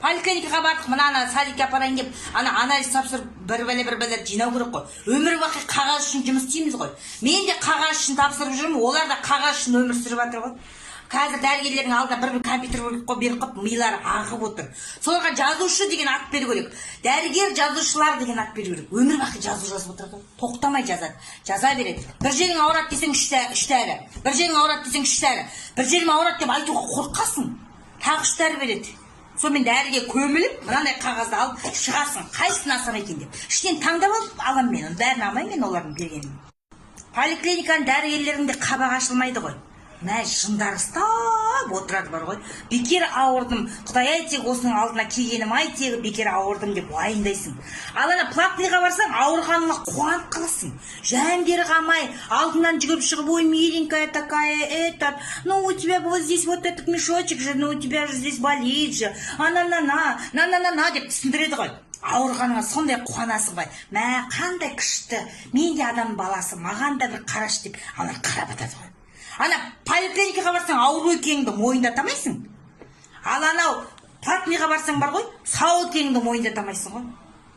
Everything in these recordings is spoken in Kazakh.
Поликлиникаға бардық, мына ана садикке апарайын деп, ана анализ тапсырып, бір бәле, бір бәле жинау керек қой. Өмір бақи қағаз үшін жұмыс істейміз ғой. Мен де қағаз үшін тапсырып жүрмін, олар да қағаз үшін өмір сүріп жатыр ғой. Қазір дәрігерлердің алдына бір бір компьютер беріп қойып, милары ағып отыр. Соларға жазушы деген ат беру керек, дәрігер жазушылар деген ат беру керек. Өмір бақи жазу жазып отырады ғой, тоқтамай жазады, жаза береді. Бір жерің ауырады десең, үш дәрі, бір жерің ауырады десең, үш дәрі. Бір жерім ауырады деп айтуға қорқасың, тағы үш дәрі береді. Сонымен дәріге көміліп, мынандай қағазды алып шығасың, қайсысын алсам екен деп. Ішінен таңдап алып аламын мен оны, бәрін алмаймын мен олардың бергенін. Поликлиниканың дәрігерлерінің де қабағы ашылмайды ғой, мә, жындары ұстап отырады бар ғой. Бекер ауырдым, құдай ай, тек осының алдына келгенім ай, тегі бекер ауырдым деп уайымдайсың. Ал ана платныйға барсаң, ауырғаныңа қуанып қаласың. Жан бері қалмай алдыңнан жүгіріп шығып: «Ой, миленькая такая, этот, ну, у тебя вот здесь вот этот мешочек же, ну, у тебя же здесь болит же, ана на на на на на на», – деп түсіндіреді ғой. Ауырғаныңа сондай қуанасың ғой: «Мә, қандай күшті, мен де адам баласы, маған да бір қарашы», – деп. Аналар қарап жатады ғой. Ана поликлиникаға барсаң, ауру екеніңді мойындата алмайсың, ал анау платныйға барсаң бар ғой, сау екеніңді мойындата алмайсың ғой.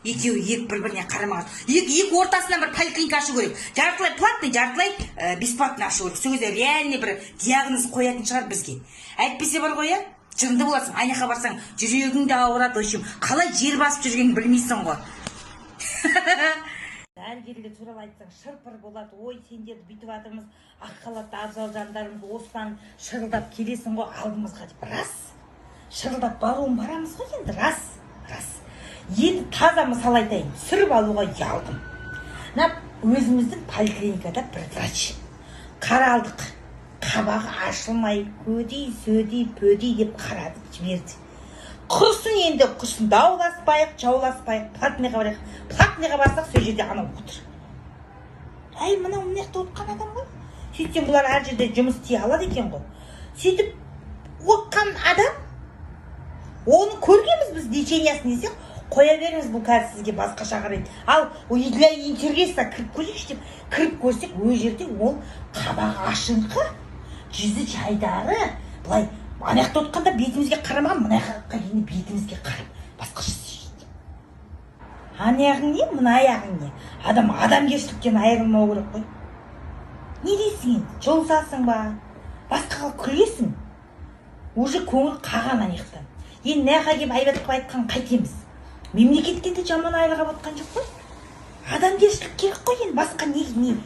Екеуі екі бір біріне қарамаған. Екі ортасынан бір поликлиника ашу керек: жартылай платный, жартылай бесплатный ашу керек. Сол кезде реальный бір диагноз қоятын шығар бізге. Әйтпесе бар ғой, иә, жынды боласың. Ана жаққа барсаң, жүрегің де ауырады. В общем, қалай жер басып жүргеніңді білмейсің ғой. Дәрігерлер туралы айтсаң, шыр-пыр болады: «Ой, сендерді бүйтіп жатырмыз, ақ халатты абзал жандарымыз, осыдан шырылдап келесің ғой алдымызға», – деп. Рас, шырылдап баруын барамыз ғой енді, рас, рас. Енді таза мысал айтайын, түсіріп алуға ұялдым. Мына өзіміздің поликлиникада бір врач қаралдық, қабағы ашылмай, көдей сөдей пөдей деп қарады, жіберді. Құрсын енді, құрсын, дауласпайық, жауласпайық, платныйға барайық. Платныйға барсақ, сол жерде анау отыр. Әй, мынау мына жақта отқан адам ғой. Сөйтсем, бұлар әр жерде жұмыс істей алады екен ғой. Сөйтіп отқан адам, оны көргенбіз біз лечениясын десек, «Қоя беріңіз, бұл қазір сізге басқаша қарайды, ал для интереса кіріп көрейікші» деп кіріп көрсек, ол жерде ол қабағы ашыңқы, жүзі жайдары. Былай ана жақта отқанда бетімізге қарамаған, мына жаққа келгенде бетімізге қарап басқаша істейді. Ана аяғың не, мына аяғың не? Адам адамгершіліктен айырылмау керек қой. Не дейсің енді, жұлысасың ба, басқаға күлесің? Уже көңіл қаған ана жақтан. Енді мына жаққа келіп айбат қылып айтқан қайтеміз? Мемлекетке де жаман айлық алып жатқан жоқ қой. Адамгершілік керек қой енді, басқа не не